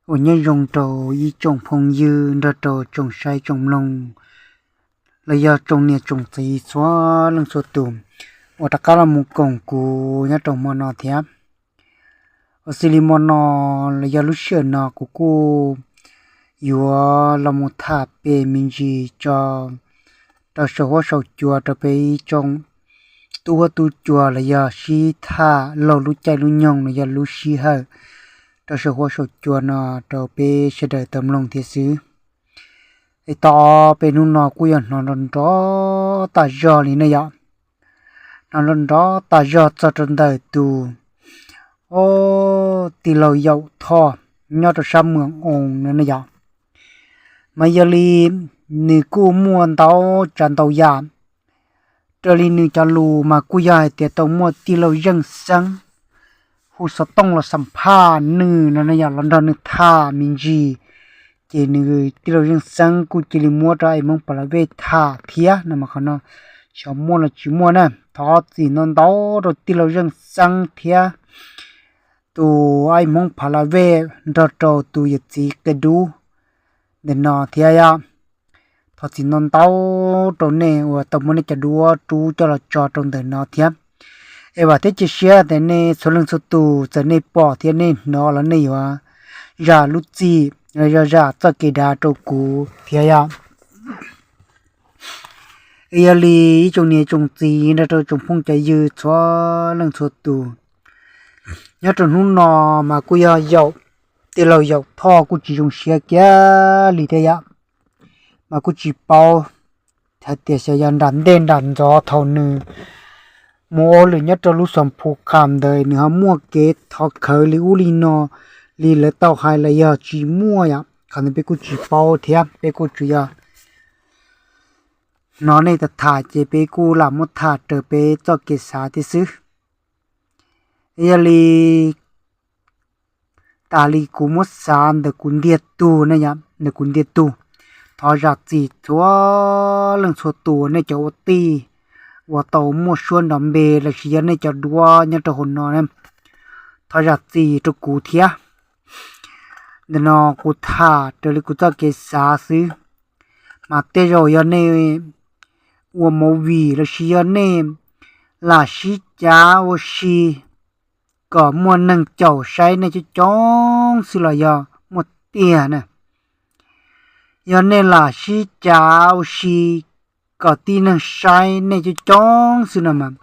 Ua nyob zoo rau ib tsoom phooj ywg nrog rau tsoom saib tsoom mloog los yog tsoom niam tsoom txiv txhua leej txhua tus uas rov qab los mus koom kuv nyob rau hmo no thiab. Ua xws li hmo no los yog lub sij hawm no kuv kuj yuav los mus tham pem me ntsis tso rau saum huab saum cua rau peb ib tsoom tub huab tub cua los yog sib tham laug lub caij lub nyoog los yog lub sij hawm rau saum huab saum cua no rau peb sawv daws tau mloog thiab xwb. Es tau peb hnub no kuj yog hnov nrov nrov tas zog li ne yom. Hnov nrov nrov tas zog txog rau ntawm tus, o, tij laug Yaum Thoj nyob rau sab Moos Oos no ne yom. Mas yog li nws kuj muaj ntau tsav ntau yam. Raws li nws cov lus mas kuj yog hais tias tau muaj tij laug Zeej Xeeb hu xov tooj los xam phaj nws no ne yom, los nrog nws tham me ntsis. Ces nws tij laug Zeej Xeeb kuj cia li muab rau Aib Hmoob Pha La Vej tham thiab no mas qhov no xyov muaj los tsis muaj na. Thov txim ntau ntau rau tij laug Zeej Xeeb thiab tus Aib Hmoob Pha La Vej nrog rau tus yawm txiv Qia Dub ntawm no thiab yom. Thov txim ntau ntau rau nej uas tau muab nej cov duab rub coj los tso rau ntawm no thiab. Es vam thiab cia siab tias nej txhua leej txhua tus txawm nej pom thiab nej hnov los nej yuav zam lub txim los yog zam txoj kev dav rau kuv thiab yom. Es yog li ib tsoom niam tsoom txiv nrog rau tsoom phooj cov ywg txhua leej txhua tus, nyob rau hnub no mas kuj yog Yaum, tij laug Yaum Thoj kuj tsis zoo siab kiag li thiab yom. Mas kuj tsis paub hais tias xyov yog nram ntej nram ntxov thaum nws mus ua hauj lwm nyob rau lub Xos Phu Kham ntawd nws ho muaj kev thov khawv li ub li no li lawv tau hais los yog tsis muaj yom. Qhov ntawd peb kuj tsis paub thiab, peb kuj tsuas yog hnov nej tham tham ces peb kuj lam muab tham raws peb txoj kev xav thiab xwb. Yog li tas li kuv muab xav ntawm kuv ntiag tug ne yom, ntawm kuv ntiag tug, thov zam txim txhua leej txhua tus, nej cov ua tij uas tau muaj suab nrov npe los sis yog nej cov duab nyob rau hauv no, thov zam txim rau kuv thiab. Ntawm no kuv tham raws li kuv txoj kev xav xwb, mas tej zaum yog nej ua movie los sis yog nej lam sib cav ua si kom muaj neeg caum saib nej coob coob xwb los yog muaj tiag na. Yog nej lam sib cav ua si kom tib neeg saib nej coob coob xwb no mas,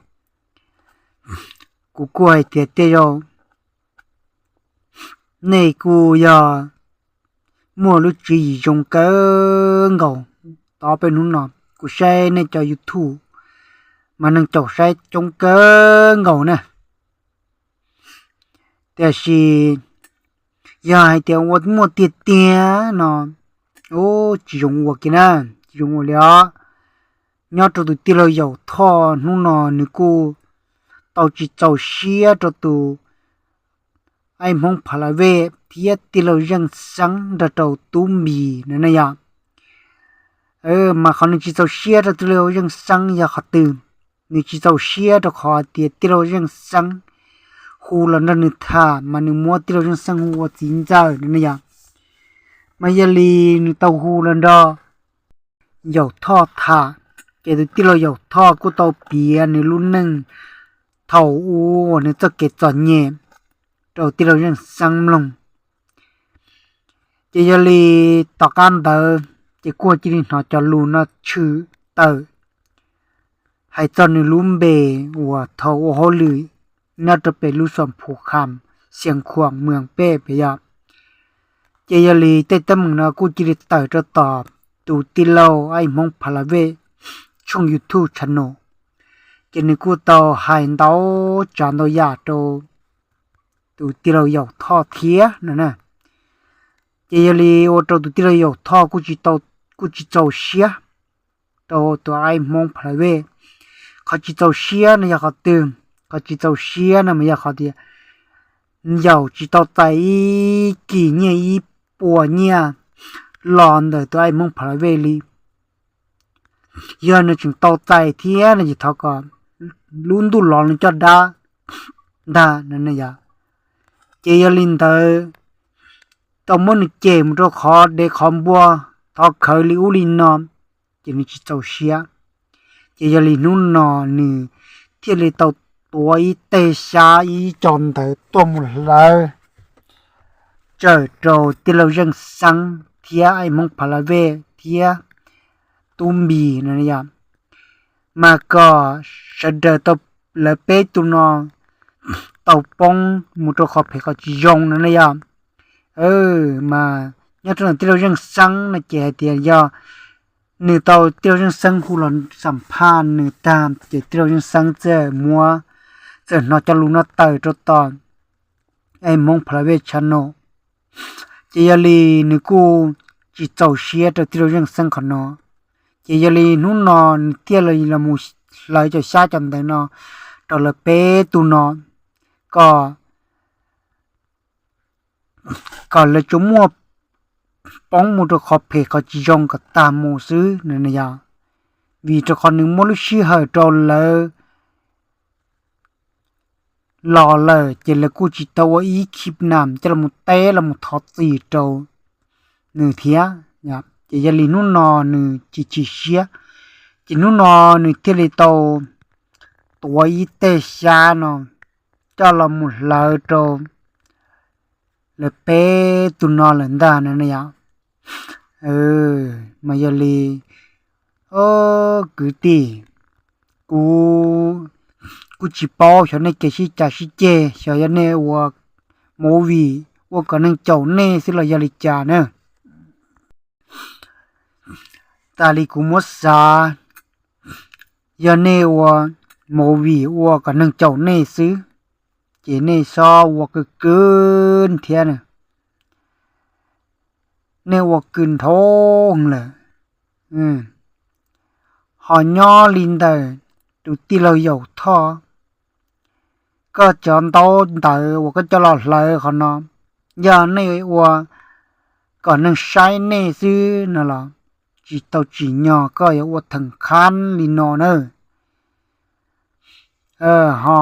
kuv kuj hais tias tej zaum nej kuj yog muaj lub tswv yim zoo kawg nkaus. Tau peb hnub no kuv saib nej cov YouTube mas neeg caum saib coob kawg nkaus na. Tiam sis yog hais tias ua muaj tiag tiag no, tsis zoo ua kiag na, tsis zoo ua li os. Nyob rau tus tij laug Yaum Thoj hnub no nws kuj tau tsis txaus siab rau tus Aib Hmoob Pha La Vej thiab tij laug Zeej Xeeb nrog rau Tub Npis no ne yom. Mas qhov nws tsis txaus siab rau tij laug Zeej Xeeb yog qhov twg? Nws tsis txaus siab rau qhov tias tij laug Zeej Xeeb hu los nrog nws tham mas nws muab tij laug Zeej Xeeb hu ua txiv ntxawm no ne yom. Mas yog li nws tau hu los nrog Yaum Thoj tham, ces tus tij laug Yaum Thoj kuj tau piav nws lub neej thaum ub uas nws txoj kev txom nyem rau tij laug Zeej Xeeb mloog. Ces yog li tom qab ntawd ces kuj cia li hnov cov lus no tshwm tawm hais txog nws lub npe uas thaum ua hauj lwm nyob rau pem lub Xos Phu Kham, Xias Khuam, Moos Pej pem yom. Ces yog li tej teeb meem no kuj cia li tawm rau tom tus tij laug Aib Hmoob Pha La Vej tshooj YouTube channel, ces nws kuj tau hais ntau tsav ntau yam rau tus tij laug Yaum Thoj thiab no na. Ces yog li ua rau tus tij laug Yaum Thoj kuj tsis txaus siab rau tus Aib Hmoob Pha La Vej. Qhov tsis txaus siab no yog qhov twg? Qhov tsis txaus siab no mas yog qhov tias Yaum tsis tau txais ib kis nyiaj ib puas nyiaj los ntawm tus Aib Hmoob Pha La Vej li. Yog nws tseem tau txais thiab no ces thov kom lub ntuj los nws coj dab ntag no yom. Ces yog li ntawd tau muab nws cem mus rau qhov dev qhov npua, thov khawv li ub li no, ces nws tsis txaus siab. Ces yog li hnub no nws thiaj li tau tuav ib teg xyab ib co ntawv tuaj mus hlawv tsawm rau tij laug Zeej Xeeb thiab Hmoob Pha La Vej thiab Tub Npis no yom, mas kom sawv daws tau, lawv peb tus no tau poob mus rau qhov phem qhov tsis zoo no na yom. Mas nyob rau ntawm tij laug Zeej Xeeb no ces hais tias yog nws tau tij laug Zeej Xeeb hu los xam phaj nws tag ces tij laug Zeej Xeeb txawm muab, txawm hno cov lus no tawm rau tom Hmoob Pha La Vej channel. Ces yog li nws kuj tsis txaus siab rau tij laug Zeej Xeeb qhov no. Ces yog li hnub no nws thiaj li los mus hlawv cov xyab cov ntawv no rau lawv peb tug no, kom, kom lawv tsuas muaj poob mus rau qhov phem qhov tsis zoo kom tag mus xwb no yom. Vim rau qhov nws muab lub sij hawm rau lawv los lawm ces lawv kuj tsis tau ua ib khib nam coj los teb los thov txim rau nws thiab. Ces yog li hnub no nws chim chim siab, ces hnub no nws thiaj li tau tuav ib teg xyab no coj los mus hlawv rau lawv peb tus no lawm ntag no yom. Mas yog li, o, kwv tij, kuv kuj tsis paub xyov nej kev sib cav sib ceg, xyov yog nej ua movie ua kom neeg caum nej xwb los yog li cas na. Tas li kuv muab xav, yog nej ua movie ua kom neeg caum nej xwb, ces nej txhob ua kwv kwv thiab na. Nej ua kwv nthoob lawm. Ho nyob li ntawm tus tij laug Yaum Thoj, koj cov ntaub ntawv uas koj coj los hlawv qhov no, yog nej ua kom neeg saib nej xwb no los tsis tau tsim nyog koj yuav ua theem khab li no na. Ho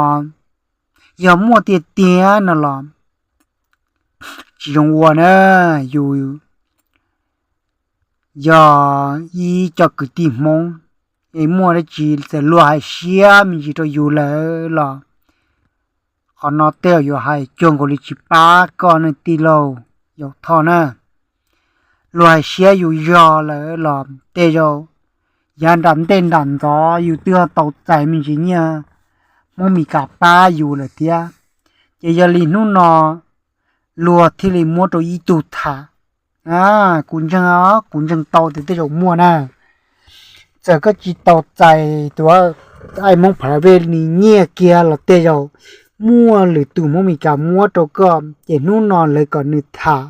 yog muaj tiag tiag no los tsis zoo ua na. Yus yog ib co kwv tij Hmoob, es muaj dab tsi txawm luag hais siab me ntsis rau yus lawm los qhov no tej zaum yuav hais cuag nkaus li tsis pab koj ne tij laug Yaum Thoj na. Luag hais siab yus zog lawm los tej zaum yav nram ntej nram ntxov yus twb tau txais me ntsis nyiaj Hmoob Mes Kas pab yus lawm thiab. Ces yog li hnub no luag thiaj li muab rau ib tug tham. Kuv ntseeg, kuv ntseeg tau tias tej zaum muaj na. Txawm koj tsis tau txais tus aim Hmoob Pha La Vej ni nyiaj kiag los tej zaum muaj lwm tus Hmoob Mes Kas muab rau koj, ces hnub no lawv kom nws tham,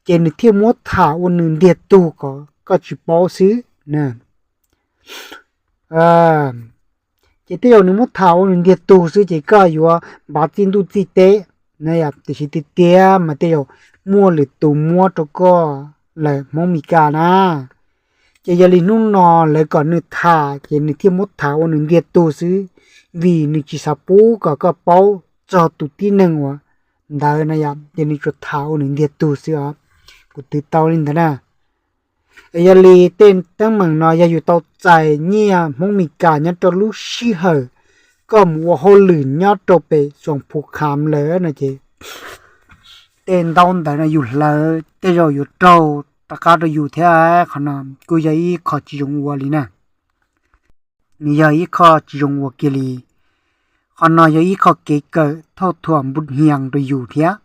ces nws thiaj muab tham ua nws ntiag tug kom koj tsis paub xwb na. Ces tej zaum nws muab tham ua nws ntiag tug xwb ces koj yuav npav txij ntuj txij teb na, tiam sis tiag tiag mas tej zaum muaj lwm tus muab rau koj lawm Hmoob Mes Kas na. Ces yog li hnub no lawv kom nws tham ces nws thiaj muab tham ua nws ntiag tug xwb, vim nws tsis xav pub kom koj paub txog tus tib neeg uas ntawd na yom, ces nws tsuas tham ua nws ntiag tug xwb os. Kuv twv tau li ntawd na. Es yog li tej teeb meem no yog yus tau txais nyiaj Hmoob Mes Kas nyob rau lub sij hawm koj mus ua hauj lwm nyob rau pem Xoom Phu Kham lawm no ces tej ntaub ntawv no yus hlawv tej zaum yuav raug rov qab rau yus thiab. Qhov no kuj yog ib qho tsis zoo ua li na. Nws yog ib qho tsis zoo ua kiag li. Qhov no yog ib qho kev kawm thauj thuam nput hias rau yus thiab.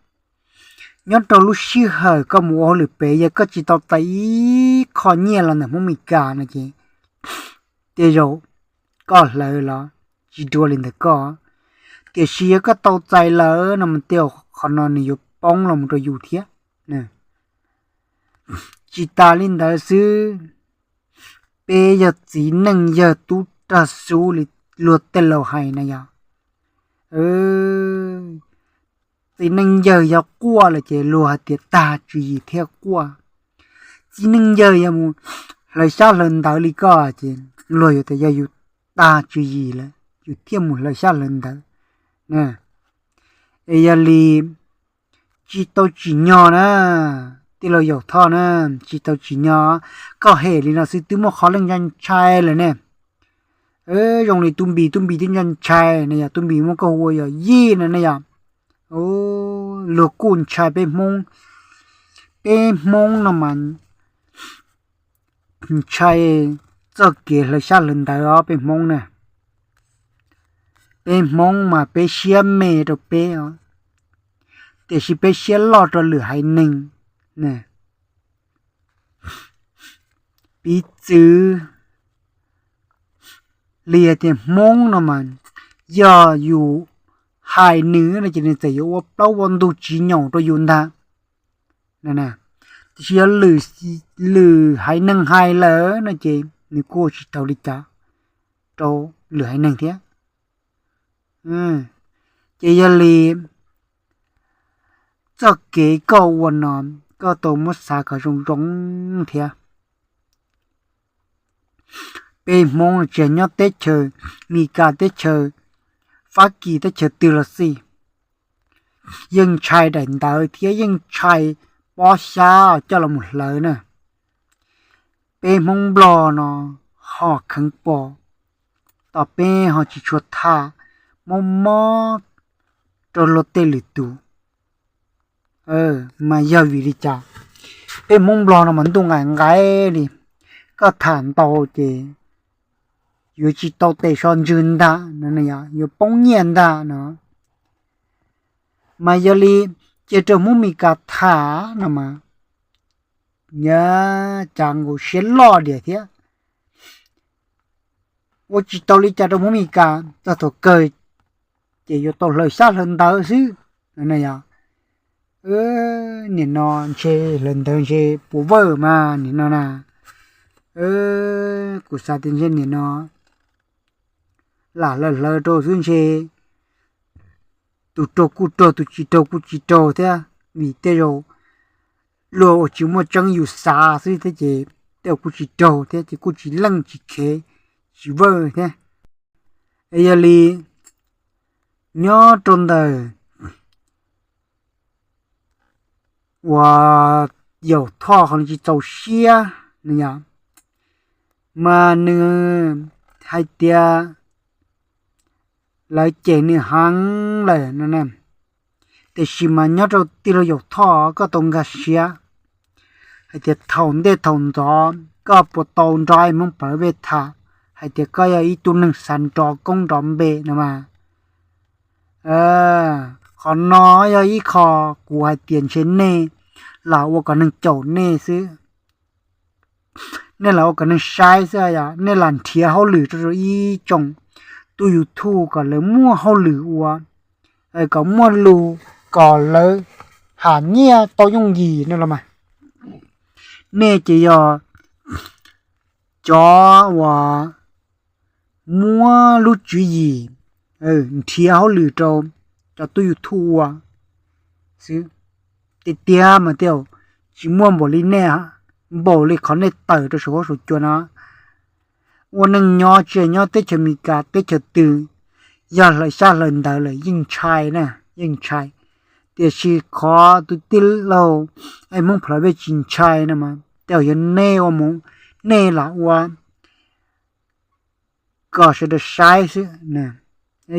Nyob rau lub sij hawm koj mus ua hauj lwm pem, yog koj tsis tau txais ib qho nyiaj los ntawm Hmoob Mes Kas no ces tej zaum koj hlawv los tsis dua li ntawd koj. Tiam sis yog koj tau txais lawm no mas tej zaum qhov no nws yuav poob los mus rau yus thiab. Tsis tas li ntawd xwb, peb yog txiv neej yawg tub rog xub li luag tej laus hais na yom. Txiv neej yawg yog quaj lawm ces luag hais tias tag tswv yim thiaj quaj. Txiv neej yawg yog mus hlawv xyab hlawv ntawv li koj ces luag yuav tias yog yus tag tswv yim lawm yus thiaj mus hlawv xyab hlawv ntawv. Es yog li Tsis tau tsim nyog na, tij laug Yaum Thoj na, tsis tau tsim nyog. Koj hem li no xwb twb muaj qhov leej ntshai ntshai lawm ne. Zoo li Tub Npis, Tub Npis twb ntshai ntshai na yom, Tub Npis muab koj hu ua yawm yij no ne yom. Luag kuj ntshai peb Hmoob, peb Hmoob no mas ntshai txoj kev hlawv xyab hlawv ntawv os peb Hmoob na. Peb Hmoob mas peb siab me rau peb os, tiam sis peb siab loj rau lwm haiv neeg. Piv txwv li hais tias Hmoob no mas yog yus hais nws no ces nws txawm yuav ua plaub ua ntug tsis nyaum rau yus ntag. Tiam sis yog lwm haiv neeg hais lawm no ces nws kuj ua tsis tau li cas rau lwm haiv neeg thiab. Ces yog li txoj kev koj ua no koj tau muab xav kom zoo zoo thiab. Peb Hmoob tsis nyob teb chaws Mis Kas, teb chaws Fab Kis, teb chaws twg los xij, yeej ntshai daim ntawv thiab yeej ntshai pob xyab coj los mus hlawv na. Peb Hmoob Nplog no ho kheev pom, tos peb ho tsis tshua tham, mob mob rau luag tej lwm tus. Mas yog vim li cas peb Hmoob Nplog no mas ntuj nqaim nqaim li, koj tham ntau ces yuav tsis tau tes so ntswg ntag no, yuav poob nyiaj ntag no. Mas yog li cia rau Hmoob Mes Kas tham no mas, cas nkaus siab loj diam thiab. Ua tsis tau li cas rau Hmoob Mes Kas, txog thaum kawg ces yuav tau hlawv xyab hlawv ntawv xwb. Yog nim no ntshe hlawv ntawv ntshe puas vawj mas nim no na. Kuv xav tias ntshe nim no lam hlawv hlawv rau xwb ntshe tus raug kuj raug, tus tsis raug kuj tsis raug thiab, vim tej zaum luag uas tsis muaj tseeb yus xav xwb thiab ces tej zaum kuj tsis raug thiab ces kuj tsis leej tsis khev, tsis vawj thiab. Es yog li nyob rau ntawm uas Yaum Thoj qhov nws tsis txaus siab no yom, mas nws hais tias lawv cem nws heev lawm no na. Tiam sis mas nyob rau tij laug Yaum Thoj koj tau nkag siab hais tias thaum ntej thaum ntxov koj puas tau nrog Hmoob Phav Vej tham hais tias koj yog ib tug neeg xav nrov koob nrov npe no mas. Qhov no yog ib qho kuv hais tias ntshe nej lam ua kom neeg caum nej xwb, nej lam ua kom neeg saib xwb, nej lam nrhiav hauj lwm rau ib tsoom tub YouTube kom lawv muaj hauj lwm ua, kom muaj lus, kom lawv haj nyiaj tau yooj yim no los mas. Nej ces yog cov uas muab lub tswv yim nrhiav hauj lwm rau cov tub YouTube ua xwb. Tiag tiag mas tej zaum tsis muaj npaum li nej, npaum li qhov nej tawm rau saum huab saum cua no. Ua neej nyob tsis nyob teb chaws Amelikas teb chaws twg, yog hlawv xyab hlawv ntawv lawm yeej ntshai na, yeej ntshai. Tiam sis qhov tus tij laug Hmoob Phav Vej tsis ntshai no mas tej zaum yog nej ua mus, nej lam ua kom sawv daws saib xwb.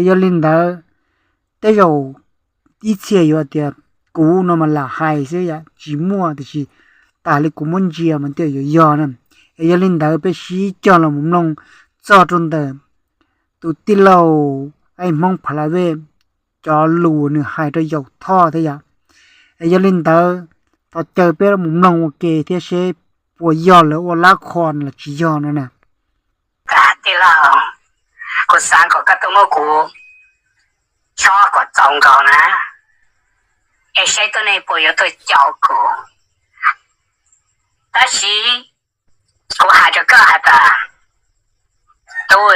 Yog li ntawd, tej zaum ib txhia yuav tias kuv no mas lam hais xwb yom, tsis muaj, tiam sis tas li kuv muab ntsia mas tej zaum yuav yog na. Es yog li ntawd peb sib cog los mus mloog txog rau ntawm tus tij laug Hmoob Phav Vej cov lus nws hais rau Yaum Thoj thiab yom. Es yog li ntawd, thov caw peb los mus mloog ua ke thiab seb puas yog lawv ua lab qho los tsis yog no na. Tij laug, kuv xav kom koj tuaj muab kuv txhob kom txaus nkaus na, es saib tuab neeg puas yuav tuaj caum kuv. Tab sis kuv hais rau koj has tas, tub,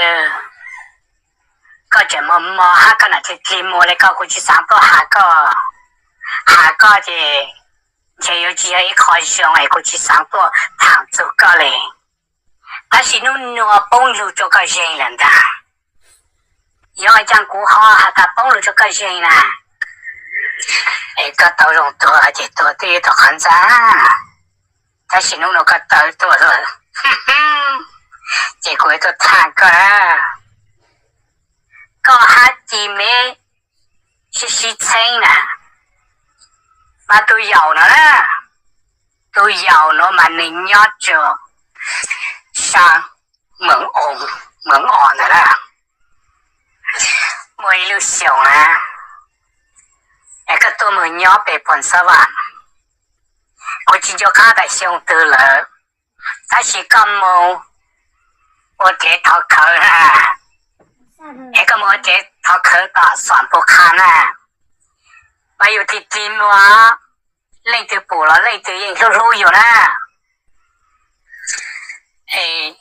koj tseem mos mos hab koj nam cia li mus li ko, kuv tsis xaav tuaj has koj. Has koj ces ntshe yuav tsis yog ib qho zoo es kuv tsis xaav tuaj thaam txug koj li. Tab sis nub nua poob lug rua koj zeeg lawm ntag. Yog ua caag kuv ho has tas poob lug rua koj zeeg na, Es koj tau zoo tuag ces tuag twb yuav tau qhov ntxa, tab sis hnub no koj tawv tuaj lawm, ces kuv yuav tuaj tham koj na. Koj hab ci me sib sib txheeb na, mas tus yaum no na, tus yaum no mas nws nyob rua sab Meem Os ntawd na. Muaj ib lub xyoos na, es koj tuaj mus nyob pem Phoos Xab Vam, kuv tsis nco qab tas xyoo twg lawm, tab sis koj mus ua dlev thov khawv na, es koj mus ua dlev thov khawv tom Xom Pus Qha na, mas yus tig tig muag, leej twg pum los leej twg yeej hlub hlub yus na. Es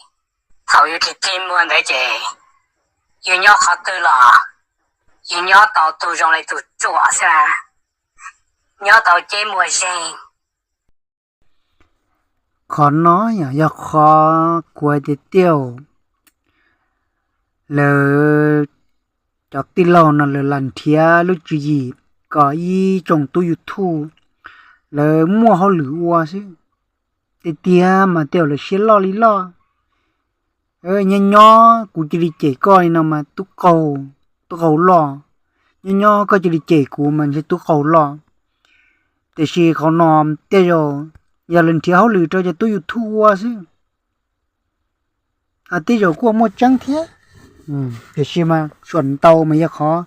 thaum yus tig tig muag ntawd ces yus nyob qhov twg los yus nyob tau tus zoo li tus ruam xwb, nyob tau ceb muag zeeg. Qhov no yog qhov kuv hais tias tiag, lawv cov tij laug no lawv lam nrhiav lub tswv yim kom ib tsoom tub YouTube lawv muaj hauj lwm ua xwb. Tiag tiag mas tej zaum lawv siab loj li loj. Nyob nyob kuv cia li cem koj li no mas tub qaug, tub qaug loj. Nyob nyob koj cia li cem kuv mas ntshe tub qaug loj. Tiam sis qhov no tej zaum yog lawv nrhiav hauj lwm rau cov tub YouTube ua xwb. Tej zaum kuj muaj tseeb thiab, tiam sis mas suam ntau mas yog qhov,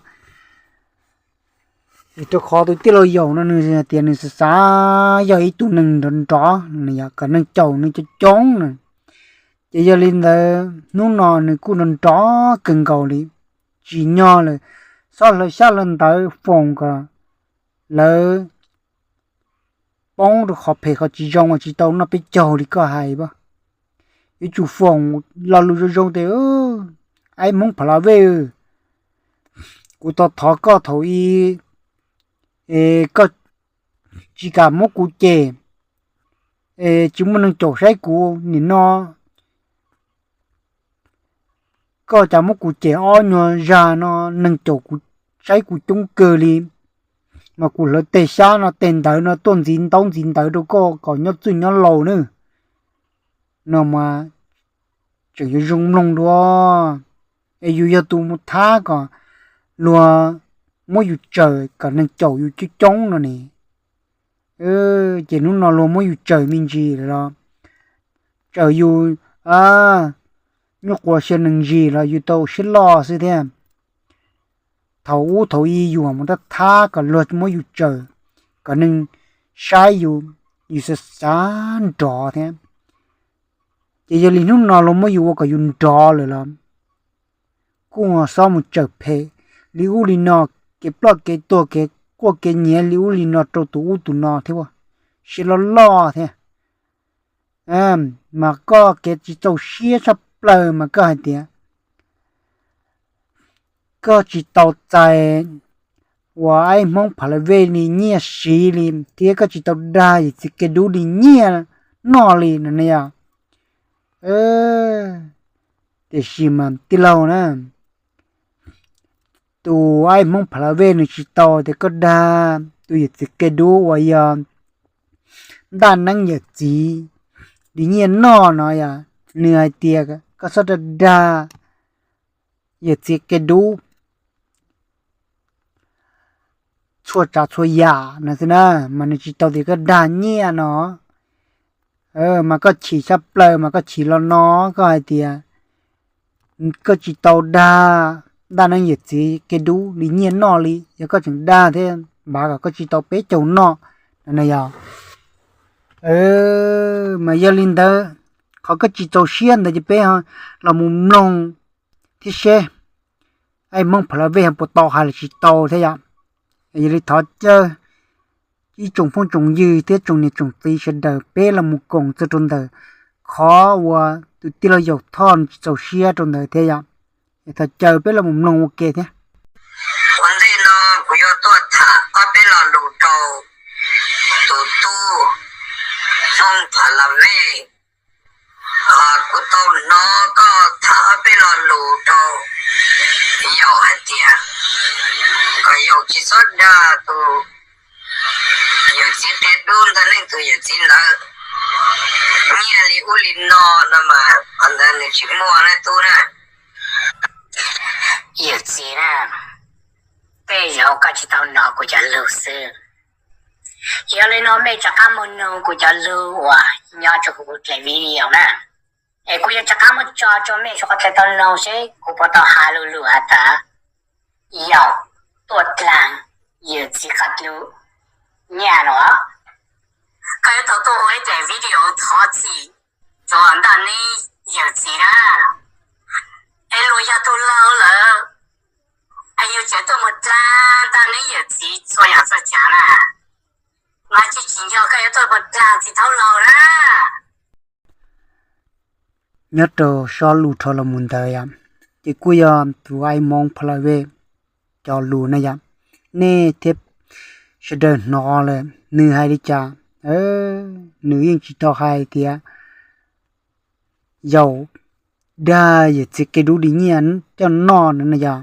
rau qhov tus tij laug Yaum no nws tias nws xav xav yog ib tug neeg nrov nrov, kom neeg caum nws coob coob na. Ces yog li ntawd hnub no nws kuj nrov nrov kawg nkaus li, tsim nyog lawm, xob hlawv xyab hlawv ntawv foom kom lawv poob rau qhov phem qhov tsis zoo uas tsis tau noj peb caug li koj hais as. Yuav tsum foom lo lus zoo zoo tias, Aib Hmoob Pha La Vej, kuv tau thov koj thaum ub, koj tsis kam muab kuv cem, tsis muaj neeg caum saib kuv nim no, koj cas muab kuv cem ob nyuag zag no, neeg caum kuv, saib kuv coob kawg li, mas kuv hlawv tej xyab no tej ntawv no tuaj ntxiv ntaub ntxiv ntawv rau koj kom nyob txwj nyob laus nawb. No mas tseem yuav zoo mloog dua, es yus yog tus mus thab kom luag muab yus tsawm kom neeg caum yus coob coob no ne. Ces hnub no luag muab yus tsawm me ntsis los, tsawm yus nyuj quas xyaw nees ntsis los yus tau siab loj xwb thiab. Thaum ub thaum i yus mus thab thab kom luag muab yus tsawm, kom neeg saib yus, yus xav xav nrov thiab. Ces yog li hnub no luag muab yus ua kom yus nrov lawm los kuj xob mus tsawm phem li ub li no, kev ploj kev tuag kev quaj kev nyiav li ub li no rau tus ub tus no thiab, siab loj loj thiab. Mas koj kev tsis txaus siab tshaj plaws mas koj hais tias koj tsis tau txais uas Aib Hmoob Pha La Vej li nyiaj siv li thiab koj tsis tau dag yawm txiv Kej Dub li nyiaj noj li no ne yom. Tiam sis mas tij laug na, tus Aib Hmoob Pha La Vej nws tsis tau tias koj dag tus yawm txiv Kej Dub uas yog ntaj neeb yawm txiv li nyiaj noj no yom. Nws hais tias koj txhob dag dag yawm txiv Kej Dub txhua tsav txhua yam no xwb na, mas nws tsis tau tias koj dag nyiaj no. Mas koj chim tshaj plaws mas koj chim los no, koj hais tias koj tsis tau dag ntaj neeb yawm txiv Kej Dub li nyiaj noj li, yog koj tseem dag thiab npav kom koj tsis tau peb caug noj no yog. Mas yog li ntawd, qhov koj tsis txaus siab ntawd ces peb los mus mloog thiab seb Aib Hmoob Pha La Vej puas tau hais los tsis tau thiab yom. Yog li thov caw ib tsoom phooj tsoom ywg thiab tsoom niam tsoom txiv sawv daws peb los mus koom txog rau ntawm qhov uas tus tij laug Yaum Thoj nws tsis txaus siab rau ntawd thiab yom. Thov caw peb los mus mloog ua ke thiab. Ua ntej no kuv yuav tuaj tham ob peb lo lus rau tus tub Hmoob Pha La Vej. Kuv tau hnov koj tham ob peb lo lus rau Yaum hais tias kom Yaum tsis txhob dag tus Yawm txiv qia dub ntawd, leej twg yawm txiv ntawd, nyiaj li ub li no no mas qhov ntawd nws tsis muaj na tub na. Yawm txiv na, tej zaum koj tsis tau hnov kuv cov lus xwb. Yog li no mej rov qab mus nug kuv cov lus uas nyob rau kuv dlej video na. Es kuv yuav rov qab muab tso rau mej sawv daws tau noog seb kuv puas tau has lus lus has tas yaum tuaj dlaag yawm txiv qab dlub nyaj no. Koj yuav tau tuaj ua ib daim video thov txim rau ntaj neb yawm txiv na. Es luag yog tug laug lawm, es yus tseem tuaj mus dlaag ntaj neb yawm txiv txhua yam txhua tsav na, mas tsis tsim nyog koj yuav tuaj mus dlaag txiv thaub laug na. Nyob rau sob lus dhau los mus ntawd yom, ces kuj yog tus Aib Hmoob Pha La Vej cov lus na yom. Nej thiab sawv daws hnov lawm nws hais li cas, nws yeej tsis tau hais tias yaum dag yawm txiv qia dub di nyiaj coj noj no na yom.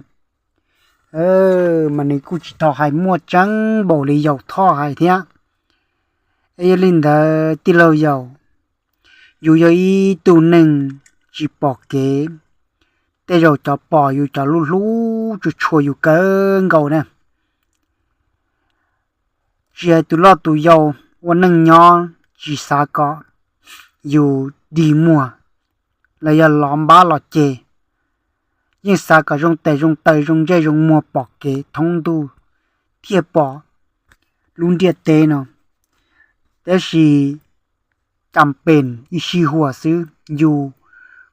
Mas nws kuj tsis tau hais muaj tseeb npaum li Yaum Thoj hais thiab. Es yog li ntawd tij laug Yaum, yus yog ib tug neeg tsis pom kev, tej zaum cov pom yus cov lub hlub tsuas tshua yus kawg nkaus na. Tsis hais tus loj tus yau, ua neej nyob tsis xav kom yus dig muag los yog los npab los ceg, yeej xav kom zoo tes zoo taw zoo ntsej zoo muag pom kev thoob ntuj thiaj pom lub ntiaj teb no. Tab sis cas pem ib sij huam xwb yus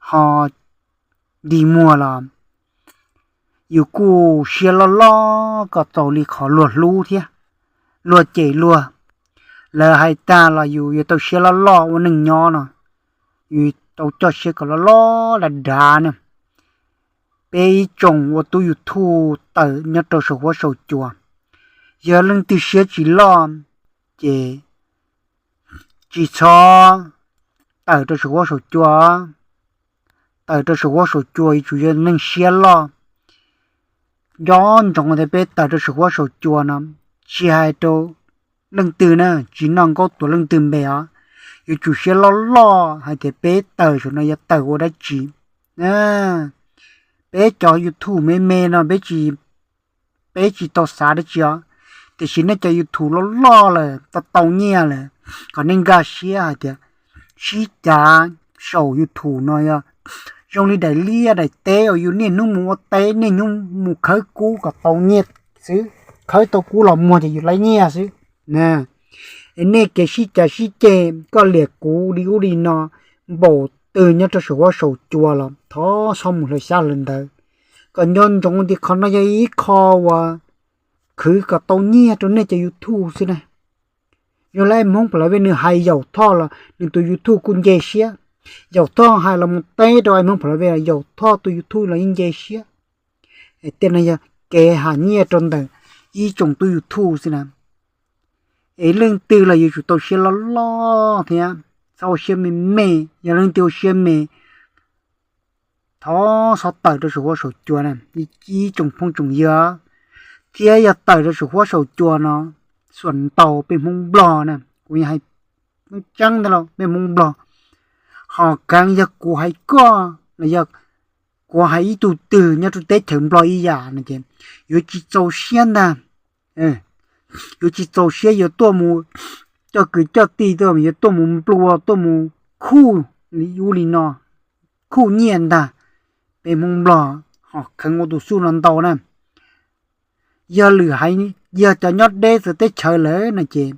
ho dig muag los yus kuj siab loj loj kom txaus li qhov luag hlub thiab, luag cem luag. Lawv hais tag los yus yuav tau siab loj loj ua neej nyob no, yus tau coj siab kom loj loj dav dav na. Peb ib tsoom ua tub YouTube tawm nyob rau saum huab saum cua, yog leej twg siab tsis loj ces tsis txhob tawm rau saum huab saum cua. Tawm rau saum huab saum cua yuav tsum yog neeg siab loj. Nco ntsoov tias peb tawm rau saum huab saum cua no, tsis hais rau leej twg na, tsis noj nkaub tuav leej twg npe os, yuav tsum siab loj loj hais tias peb tawm saum no yog tawm ua dab tsi. Peb cov YouTube me me no peb tsis, peb tsis tau xav dab tsi os, tiam sis nej cov YouTube loj loj lawm tau tau nyiaj lawm, kom nej nkag siab hais tias sib cav saum YouTube no yog zoo li daim liaj daim teb uas yus niaj hnub mus ua teb niaj hnub mus khawb kub kom tau nyiaj xwb, khawb tau kub los muag ces yus laib nyiaj xwb. Es nej kev sib cav sib ceg koj liam kuv li ub li no npaum twg nyob rau saum huab saum cua los thov txhob mus hlawv xyab hlawv ntawv, kom nco ntsoov tias qhov no yog ib qho uas khwv kom tau nyiaj rau nej cov YouTube xwb na. Yog li Hmoob Pha La Vej nws hais Yaum Thoj los nws tus YouTube kuj nce siab. Yaum Thoj hais los mus teb rau Hmoob Pha La Vej los Yaum Thoj tus YouTube los yeej nce siab. Tej no yog kev hais nyiaj rau ntawm ib tsoom tub YouTube xwb na. Es leej twg los yuav tsum tau siab loj loj thiab txhob ua siab me me. Yog leej twg ua siab me, thov txhob tawm rau saum huab saum cua na, ib tsoom phooj tsoom ywg. Thiab yog tawm rau saum huab saum cua no, xuam ntau peb Hmoob Nplog na, kuv hais tseeb ntag lauj, peb Hmoob Nplog, ho kheev yog kuv hais koj los yog kuv hais ib tug twg nyob rau teb chaws Nplog ib yam no ces yuav tsis txaus siab ntag. Yuav tsis txaus siab yuav tuaj mus coj kwv coj tij tuaj, yuav tuaj mus nplua tuaj mus khuj li ub li no, khuj nyiaj ntag. Peb Hmoob Nplog ho kheev ua tus xuj no ntau na. Yog lwm haiv, yog cov nyob deb txawv teb chaws lawm no ces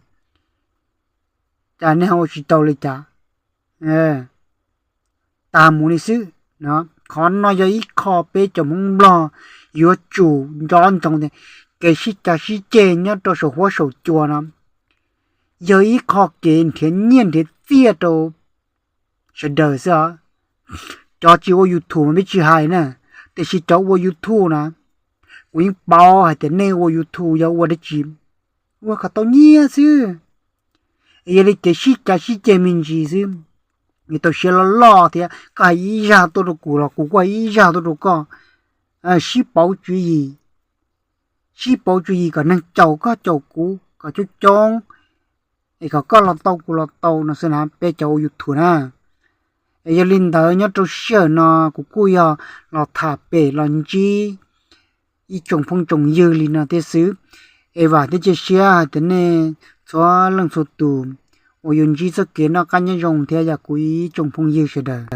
cas nej ho ua tsis tau li cas, tas mus li xwb. Qhov no yog ib qho peb cov Hmoob Nplog yuav tsum nco ntsoov tias kev sib cav sib ceg nyob rau saum huab saum cua no yog ib qho kev nrhiav nyiaj nrhiav txiaj rau sawv daws xwb os. Cov tsis ua YouTube mas peb tsis hais na, tiam sis cov ua YouTube na, kuv yeej paub hais tias nej ua YouTube yog ua dab tsi? Ua kom tau nyiaj xwb. Yog li kev sib cav sib ceg me ntsis xwb, yuav tau siab loj loj thiab. Koj hais ib zaj tuaj rau kuv los kuv kuj hais ib zaj tuaj rau koj. Sib pauv tswv yim, sib pauv tswv yim kom neeg caum koj caum kuv kom coob coob, es kom koj los tau kuv los tau no xwb na peb cov ua YouTube na. Es yog li ntawd nyob rau sij hawm no kuv kuj yog los tham pem los ntsib ib tsoom phooj tsoom ywg li no thiab xwb. Es vam thiab cia siab hais tias nej txhua leej txhua tus uas yuav ntsib txoj kev noj qab nyob zoo thiab yog kuv ib tsoom phooj ywg sawv daws.